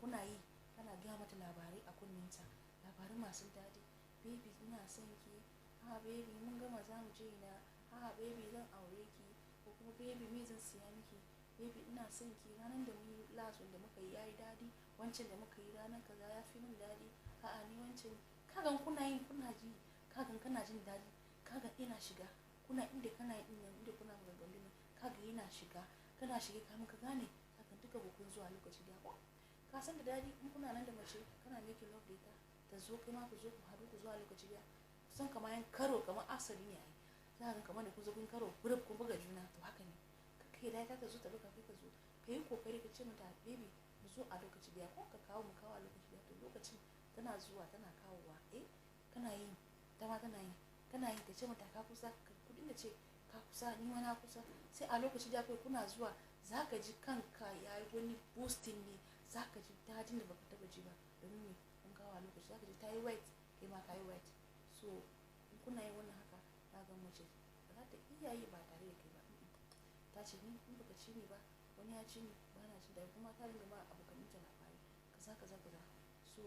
Kuna yi, kana gaya mata labarai a kunnenta, labarai masu daɗi. Baby, ina son ki. Ah baby, mun gama, za mu je ina? Ah baby, zan aure ki. Ko kuma baby, me zan siya miki? Baby, ina son ki. Ranar da mun yi last wanda muka yi yayi daɗi. Wancan da muka yi ranar kaza ya fi min daɗi. A'a, ni wancan. Kagan kuna yin, kuna ji, kagan kana jin daɗi. Kagan ina shiga. Kuna inda kana yin nan, inda kuna maganganu nan, kaga yana shiga. Kana shige kamin ka gane, kagan duka ku kun zuwa lokaci ɗaya ko. Ka san da daɗi in kuna nan da mace, kana making love da ita, ta zo, kai ma ku zo ku haɗu ku zuwa lokaci ɗaya. Kusan kamar yan karo, kamar asali ne ai. Za ka ga kamar da kun zo kun karo, gurub kun buga juna, to haka ne. Kar ka yarda ta zo ta buga kai ka zo. Ka yi kokari ka ce mata, "Baby, mu zo a lokaci ɗaya ko ka kawo, mu kawo a lokaci ɗaya." To lokacin tana zuwa tana kawowa, eh, kana yin, ita ma tana yi, kana yin, ka ce mata ka kusa, ku dinga ce ka kusa, ni ma na kusa. Sai a lokaci ɗaya kawai kuna zuwa, za ka ji kanka yayi wani boosting ne, za ka ji daɗin da baka taɓa ji ba. Domin me? Kun kawo a lokaci, za ka ji ta yi wet, kai ma ka yi wet. So in kuna yin wannan haka, za ka ga mace ba za ta iya yi ba tare da kai ba. Ta ce ni in baka ci ni ba, wani ya ci ni, ba na jin daɗi, kuma ta dinga ma abokaninta labari kaza kaza kaza. So